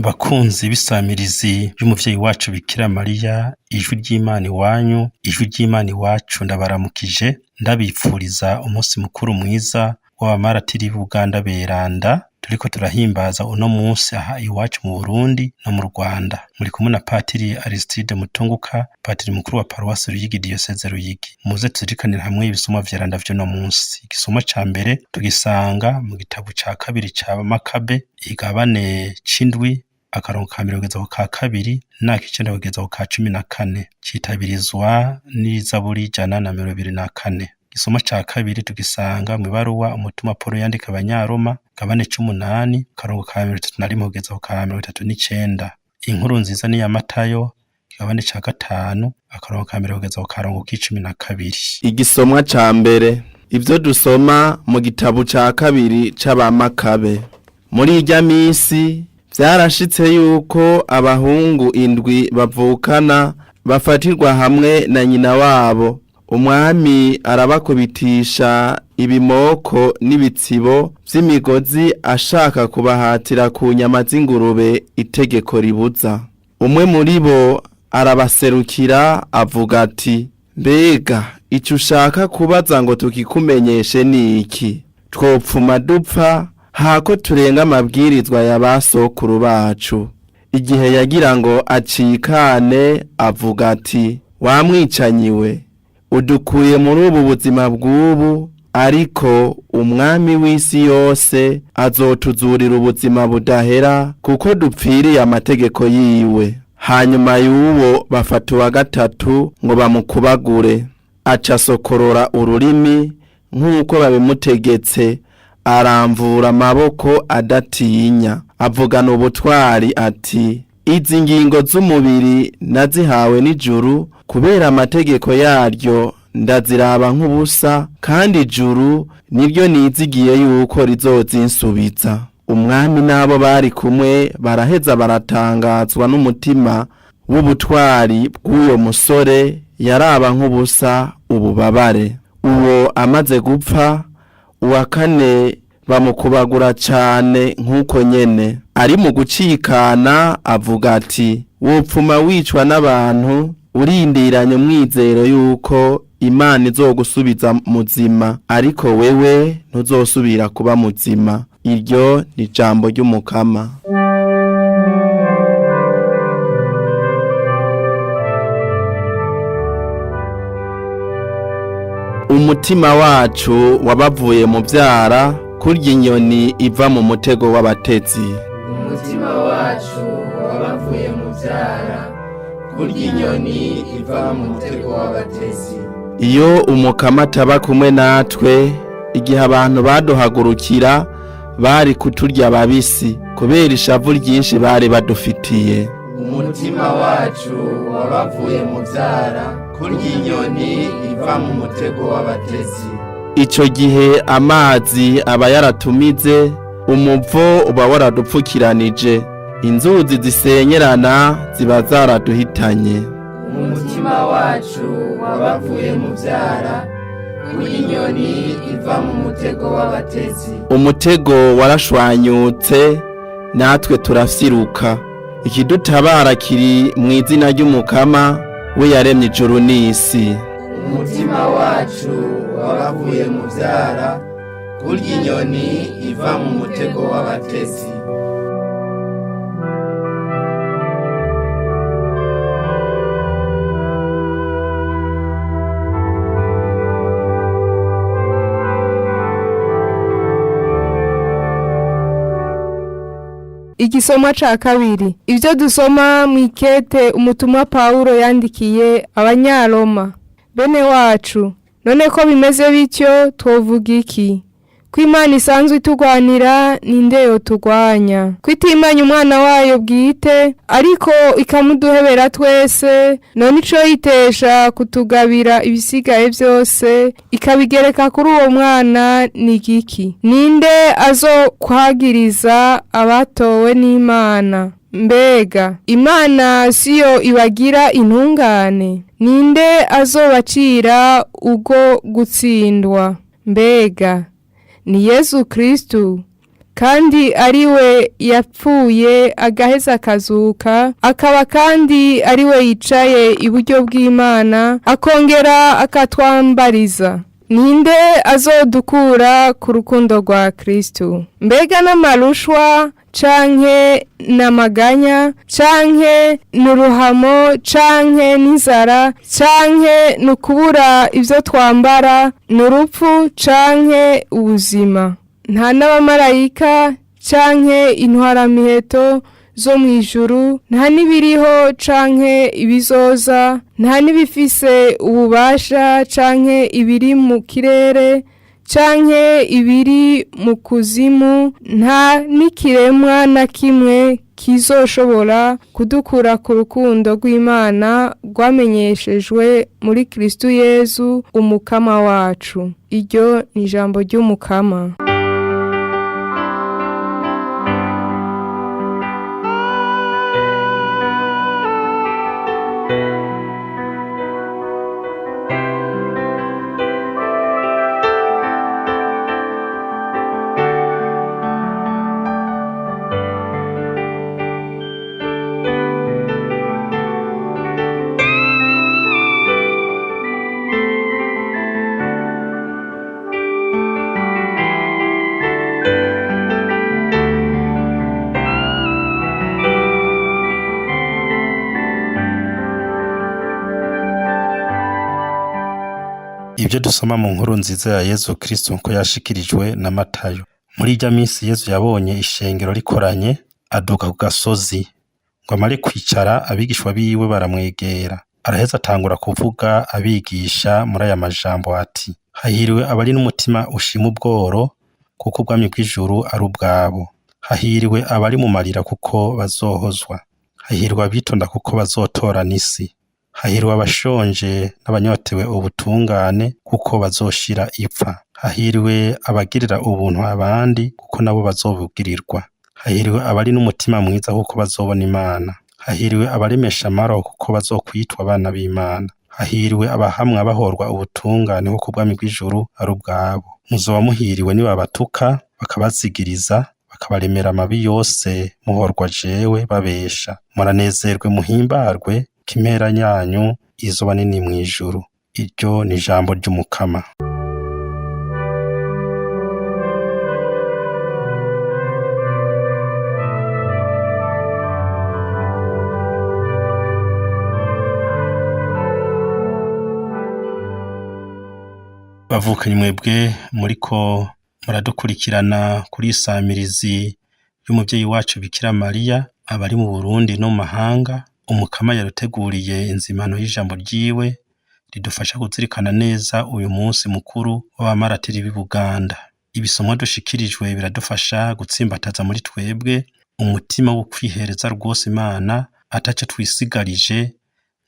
Bakunzi b'isamirizi y'umuvyeyi wacu Bikira Mariya, ijwi ry'Imana iwanyu, ijwi ry'Imana iwacu, ndabaramukije, ndabipfuriza umunsi mukuru mwiza w'abamaratiri b'Uganda beranda turiko turahimbaza uno munsi aha iwacu mu Burundi no mu Rwanda. Muri kumwe na Patiri Aristide Mutunguka, patiri mukuru wa paruwasi Ruyigi, diyoseze Ruyigi. Muze tuzirikanire hamwe ibisomwa vyeranda vy'uno munsi. Igisomwa ca mbere tugisanga mu gitabo ca kabiri ca Makabe, igabane c'indwi, akarongo ka mbere kugeza ku ka kabiri n'ak'icenda kugeza ku ka 14, citabirizwa n'izaburi 124. Igisomo ca kabiri tugisanga mw'ibaruwa umutumwa Pawulo yandika abanyaroma, gabane c'umunani, akarongo ka 31 kugeza ku ka 39. Inkuru nziza ni iya Matayo, kigabane ca gatanu, akarongo ka mbere kugeza ku karongo k'12. Igisomwa ca mbere, ivyo dusoma mu gitabo ca kabiri c'Abamakabe. Muri irya misi vyarashitse yuko abahungu indwi bavukana bafatirwa hamwe na nyina wabo. Umwami arabakubitisha ibimoko n'ibitsibo vy'imigozi ashaka kubahatira ku nyama z'ingurube itegeko ribuza. Umwe muri bo arabaserukira avuga ati: "Mbega icyo ushaka kubaza ngo tukikumenyeshe ni iki? Twopfuma dupfa hako turenga amabwirizwa ya ba sokuru bacu." Igihe yagira ngo acikane avuga ati: "Wamwicanyiwe, udukuye muri ubu buzima bw'ubu, ariko umwami w'isi yose azotuzurira ubuzima budahera kuko dupfiriye amategeko yiwe." Hanyuma y'uwo bafata uwa gatatu ngo bamukubagure, aca asokorora ururimi nk'uko babimutegetse, aramvura amaboko adatinya, avugana ubutwari ati: "Izi ngingo z'umubiri nazihawe n'ijuru, kubera amategeko yaryo ndaziraba nk'ubusa, kandi ijuru niryo nizigiye yuko rizozinsubiza." Umwami n'abo bari kumwe baraheza baratangazwa n'umutima w'ubutwari bw'uwo musore yaraba nk'ubusa ububabare. Uwo amaze gupfa, uwa kane bamukubagura cyane nk'uko nyene. Ari mu gucikana avuga ati: "Wopfuma wicwa n'abantu urindiranye umwizero yuko Imana izogusubiza muzima, ariko wewe ntuzosubira kuba muzima." Iryo ni ijambo ry'Umukama. Umutima wacu wabavuye mu byara kurya inyoni iva mu mutego w'abatetsi. Umutima wacu wabavuye mu byara kurya inyoni iva mu mutego w'abatezi. Iyo Umukama ataba kumwe natwe igihe abantu baduhagurukira, bari kuturya babisi kubera ishavu ryinshi bari badufitiye. Umutima wacu wabavuye mu byara kurya inyoni iva mu mutego w'abatezi. Icyo gihe amazi aba yaratumize, umuvo uba waradupfukiranije, inzuzi zisenyerana ziba zaraduhitanye. Umutima wacu wabavuye mu byara kurya inyoni iva mu mutego w'abatezi. Umutego warashwanyutse, natwe turafyiruka. Ikidutabara kiri mu izina ry'Umukama, we yaremye ijuru n'isi. Umutima wacu wabavuye mu byara kurya inyoni iva mu mutego w'abatezi. Igisomwa ca kabiri, ibyo dusoma mu ikete umutumwa Pawulo yandikiye abanyaroma. Bene wacu, none ko bimeze bityo, twovuga iki? Ko Imana isanzwe itugwanira, ninde yoturwanya? Ko itimanya umwana wayo bwite, ariko ikamuduhebera twese, none ico yitesha kutugabira ibisigaye byose ikabigereka kuri uwo mwana ni igiki? Ninde azokwagiriza abatowe n'Imana? Mbega Imana siyo ibagira intungane? Ninde azobacira ubwo gutsindwa? Mbega ni Yesu Kristu Kandi ari we yapfuye agaheza akazuka, akaba kandi ari we yicaye iburyo bw'Imana, akongera akatwambariza. Ninde azodukura ku rukundo rwa Kristo? Mbega n'amarushwa canke n'amaganya canke n'uruhamo canke n'inzara canke n'ukubura ivyo twambara, n'urupfu canke ubuzima? Nta n'abamarayika canke intwaramiheto zo mu ijuru, nta n'ibiriho canke ibizoza, nta n'ibifise ububasha canke ibiri mu kirere canke ibiri mu kuzimu, nta n'ikiremwa na kimwe kizoshobora kudukura ku rukundo rw'Imana rwamenyeshejwe muri Kristo Yezu umukama wacu. Iryo ni ijambo ry'umukama. Ibyo dusoma mu nkuru nziza ya Yezu Kristo uko yashikirijwe na Matayo. Muri irya minsi Yezu yabonye ishengero rikoranye, aduga ku gasozi ngo amare kwicara, abigishwa biwe baramwegera. Araheza atangura kuvuga abigisha muri aya majambo ati: Hahiriwe abari n'umutima ushima ubworo, kuko ubwami bw'ijuru ari ubwabo. Hahiriwe abari mu marira, kuko bazohozwa. Hahirwa abitonda, kuko bazotorana isi. Hahirwa abashonje n'abanyotewe ubutungane, kuko bazoshira ipfa. Hahiriwe abagirira ubuntu abandi, kuko nabo bazobugirirwa. Hahiriwe abari n'umutima mwiza, kuko bazobona Imana. Hahiriwe abaremesha amaro, kuko bazokwitwa abana b'Imana. Hahiriwe abahamwa bahorwa ubutungane, kuko ubwami bw'ijuru ari ubwabo. Muzoba muhiriwe nibabatuka, bakabazigiriza, bakabaremera amabi yose muhorwa jewe babesha. Muranezerwe muhimbarwe, ko impera yanyu izoba nini mw'ijuru. Iryo ni ijambo ry'Umukama. Bavukanye mwebwe muriko muradukurikirana kuri isamirizi y'umuvyeyi wacu Bikira Mariya, abari mu Burundi no mu mahanga, Umukama yaruteguriye inzimano y'ijambo ryiwe ridufasha kuzirikana neza uyu munsi mukuru w'abamaratiri b'i Buganda. Ibisomwa dushikirijwe biradufasha gutsimbataza muri twebwe umutima wo kwihereza rwose Imana ataco twisigarije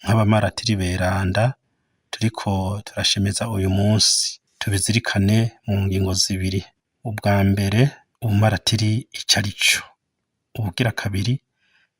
nk'abamaratiri beranda turiko turashemeza uyu munsi. Tubizirikane mu ngingo zibiri. Ubwa mbere, ubumaratiri ico ari co. Ubugira kabiri,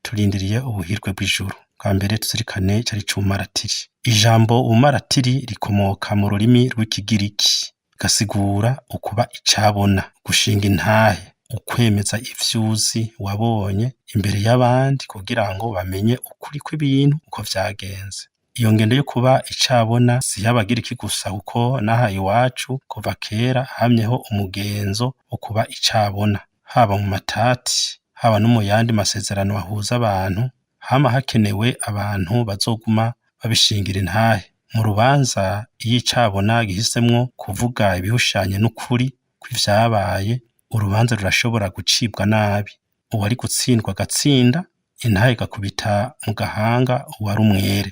turindiriye ubuhirwe bw'ijuru. Bwa mbere tuzirikane ico ari co ubumaratiri. Ijambo ubumaratiri rikomoka mu rurimi rw'ikigiriki, rigasigura ukuba icabona, gushinga intahe, ukwemeza ivyuzi wabonye imbere y'abandi kugira ngo bamenye ukuri kw'ibintu uko vyagenze. Iyo ngendo yo kuba icabona si iy'abagiriki gusa, kuko n'aha iwacu kuva kera hamyeho umugenzo wo kuba icabona, haba mu matati, haba no mu yandi masezerano ahuza abantu, hama hakenewe abantu bazoguma babishingira intahe. Mu rubanza iyo icabona gihisemwo kuvuga ibihushanye n'ukuri kw'ivyabaye, urubanza rurashobora gucibwa nabi. Uwari gutsindwa agatsinda, intahe igakubita mu gahanga uwari umwere.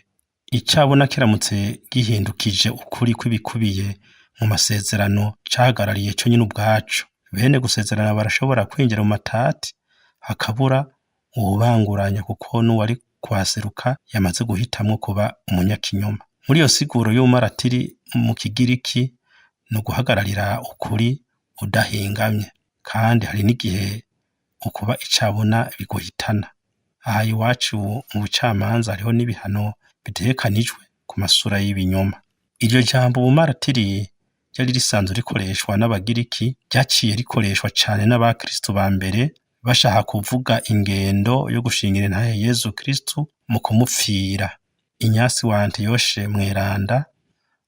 Icabona kiramutse gihindukije ukuri kw'ibikubiye mu masezerano cahagarariye conyene ubwaco, bene gusezerana barashobora kwinjira mu matati, hakabura uwubanguranya, kuko n'uwari kuhaseruka yamaze guhitamwo kuba umunyakinyoma. Muri iyo siguro y'ubumaratiri mu kigiriki ni uguhagararira ukuri udahengamye, kandi hari n'igihe ukuba icabona biguhitana. Aha iwacu mu bucamanza hariho n'ibihano bitegekanijwe ku masura y'ibinyoma. Iryo jambo ubumaratiri ryari risanzwe rikoreshwa n'Abagiriki, ryaciye rikoreshwa cane n'abakristu ba mbere bashaka kuvuga ingendo yo gushingira intahe Yezu Kristu mu kumupfira. Inyasi wa Antiyoshe Mweranda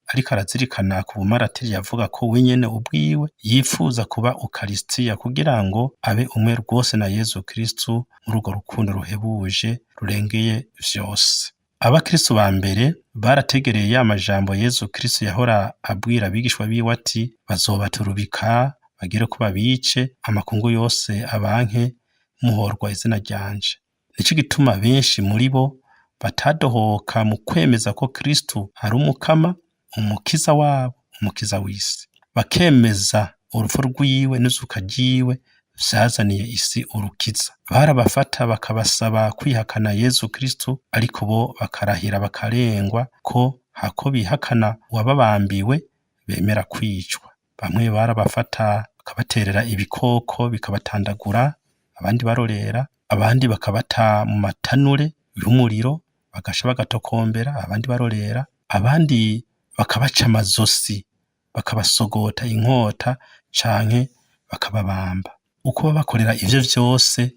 ariko arazirikana ku bumaratiri yavuga ko we nyene ubwiwe yifuza kuba Ukaristiya kugira ngo abe umwe rwose na Yezu Kristu muri urwo rukundo ruhebuje rurengeye vyose. Abakristu ba mbere barategereye ya majambo Yezu Kristu yahora abwira abigishwa biwe ati bazobaturubika bagere ko babice, amakungu yose abanke muhorwa izina ryanje. Nico gituma benshi muri bo batadohoka mu kwemeza ko Kristu ari umukama, umukiza wabo, umukiza w'isi. Bakemeza urupfu rwiwe n'izuka ryiwe vyazaniye isi urukiza. Barabafata bakabasaba kwihakana Yezu Kristu, ariko bo bakarahira bakarengwa ko hako bihakana uwababambiwe bemera kwicwa. Bamwe barabafata bakabaterera ibikoko bikabatandagura, abandi barorera, abandi bakabata mu matanure y'umuriro bagasha bagatokombera, abandi barorera, abandi bakabaca amazosi, bakabasogota inkota canke bakababamba. Uko babakorera ivyo vyose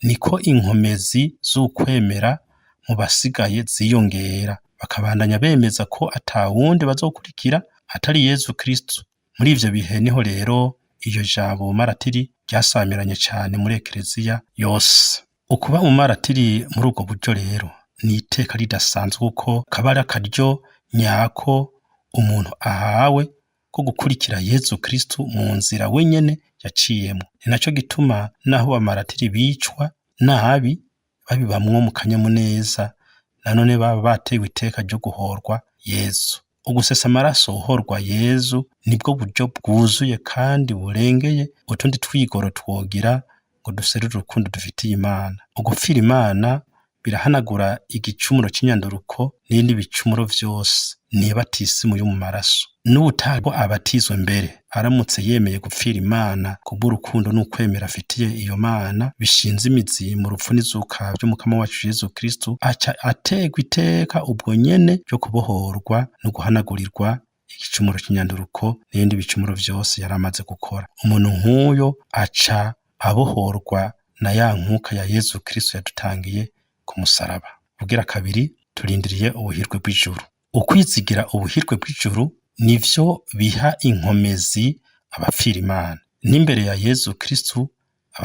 niko inkomezi z'ukwemera mu basigaye ziyongera, bakabandanya bemeza ko atawundi bazokurikira atari Yezu Kristu. Muri ivyo bihe niho rero iryo jambo ubumaratiri ryasamiranye cane muri ekereziya yose. Ukuba umumaratiri muri ubwo buryo rero ni iteka ridasanzwe kuko kaba ari akaryo nyako umuntu ahawe ko gukurikira Yezu Kristu mu nzira wenyene yaciyemwo. Ni naco gituma naho abamaratiri bicwa nabi babibamwo mu kanyamuneza, nanone baba batewe iteka ryo guhorwa Yezu. Ugusesa amaraso uhorwa Yezu nibwo buryo bwuzuye kandi burengeye utundi twigoro twogira ngo duserure urukundo dufitiye Imana. Ugupfira Imana birahanagura igicumuro c'inyanduruko n'ibindi bicumuro vyose. Ni batisimu yo mu maraso. N'uwutariko abatizwe mbere aramutse yemeye gupfira Imana kubw'urukundo n'ukwemera afitiye iyo Mana bishinze imizi mu rupfu n'izuka vy'umukama wacu Yezu Kristu, aca ategwa iteka ubwo nyene ryo kubohorwa no guhanagurirwa igicumuro c'inyanduruko n'ibindi bicumuro vyose yari amaze gukora. Umuntu nk'uyo aca abohorwa na ya nkuka ya Yezu Kristu yadutangiye ku musaraba. Ubugira kabiri, turindiriye ubuhirwe bw'ijuru. Ukwizigira ubuhirwe bw'ijuru nivyo biha inkomezi abapfira Imana. N'imbere ya Yezu Kristu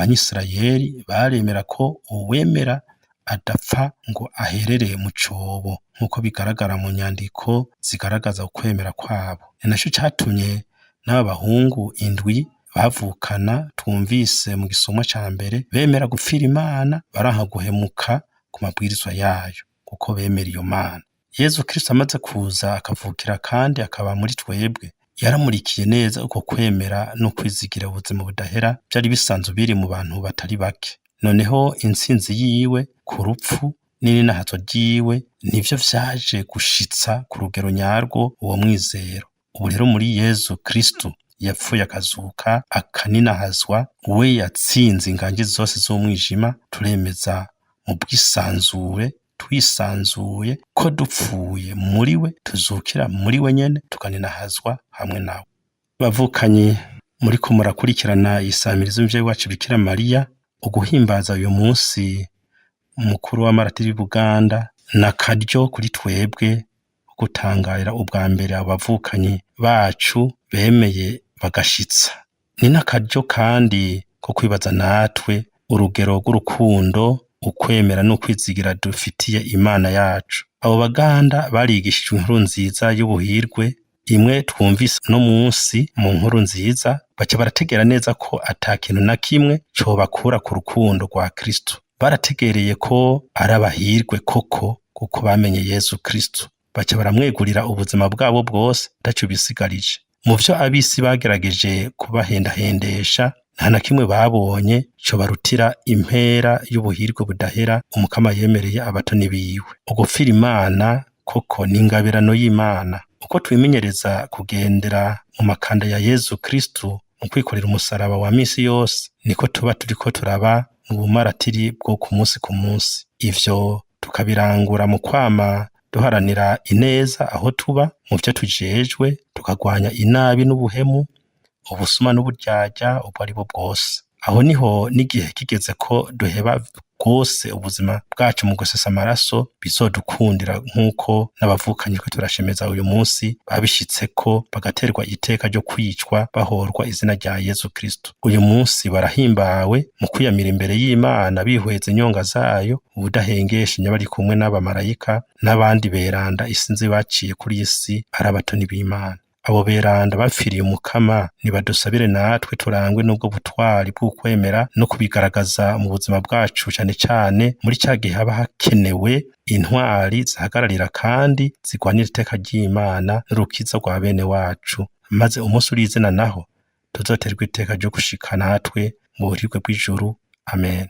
abanyisirayeli baremera ko uwemera adapfa ngo aherere mu cobo, nk'uko bigaragara mu nyandiko zigaragaza ukwemera kwabo. Ni naco catumye n'aba bahungu indwi bavukana twumvise mu gisomwa ca mbere bemera gupfira Imana, baranka guhemuka ku mabwirizwa yayo kuko bemera iyo Mana. Yezu Kristu amaze kuza akavukira kandi akaba muri twebwe, yaramurikiye neza uko kwemera no kwizigira ubuzima budahera vyari bisanzwe biri mu bantu batari bake. Noneho intsinzi yiwe ku rupfu n'ininahazo ryiwe nivyo vyaje gushitsa ku rugero nyarwo uwo mwizero. Ubu rero muri Yezu Kristu yapfuye akazuka akaninahazwa, we yatsinze inganji zose z'umwijima, turemeza mu bwisanzure twisanzuye ko dupfuye muri we tuzukira muri we nyene tukaninahazwa hamwe nawe. Bavukanyi muriko murakurikirana isamirizo y'umuvyeyi wacu Bikira Mariya, uguhimbaza uyu munsi mukuru w'amaratiri y'Ubuganda na karyo kuri twebwe gutangarira ubwa mbere abavukanyi bacu bemeye bagashitsa. Ni n'akaryo kandi ko kwibaza natwe urugero rw'urukundo, ukwemera n'ukwizigira dufitiye Imana yacu. Abo Baganda barigishijwe inkuru nziza y'ubuhirwe, imwe twumvise no munsi mu nkuru nziza, baca barategera neza ko ata kintu na kimwe cobakura ku rukundo rwa Kristo. Barategereye ko ari abahirwe koko kuko bamenye Yezu Kristo. Baca baramwegurira ubuzima bwabo bwose ataco bisigarije. Mu vyo ab'isi bagerageje kubahendahendesha, nta na kimwe babonye cobarutira impera y'ubuhirwe budahera Umukama yemereye abatoni biwe. Ugupfira Imana koko ni ingabirano y'Imana. Uko twimenyereza kugendera mu makanda ya Yezu Kristu mu kwikorera umusaraba wa misi yose, niko tuba turiko turaba mu bumaratiri bwo ku munsi ku munsi. Ivyo tukabirangura mu kwama Duharanira ineza aho tuba, mu vyo tujejwe, tukagwanya inabi n'ubuhemu, ubusuma n'uburyarya ubwo ari bwo bwose. Aho niho n'igihe kigeze ko duheba rwose ubuzima bwacu mu gusesa amaraso, bizodukundira nk'uko n'abavukanyi twe turashemeza uyu munsi babishitseko, bagaterwa iteka ryo kwicwa bahorwa izina rya Yezu Kristo. Uyu munsi barahimbawe mu kwiyamira imbere y'Imana bihweza inyonga zayo ubudahengeshanya, bari kumwe n'abamarayika n'abandi beranda isinzi baciye kuri iyi si ari abatoni b'Imana. Abo beranda bapfiriye Umukama nibadusabire natwe turangwe n'ubwo butwari bw'ukwemera no kubigaragaza mu buzima bwacu, cane cane muri ca gihe haba hakenewe intwari zihagararira kandi zigwanira iteka ry'Imana n'urukiza rwa bene wacu, maze umunsi urizina naho tuzoterwe iteka ryo gushika natwe mu buribwe bw'ijuru. Amen.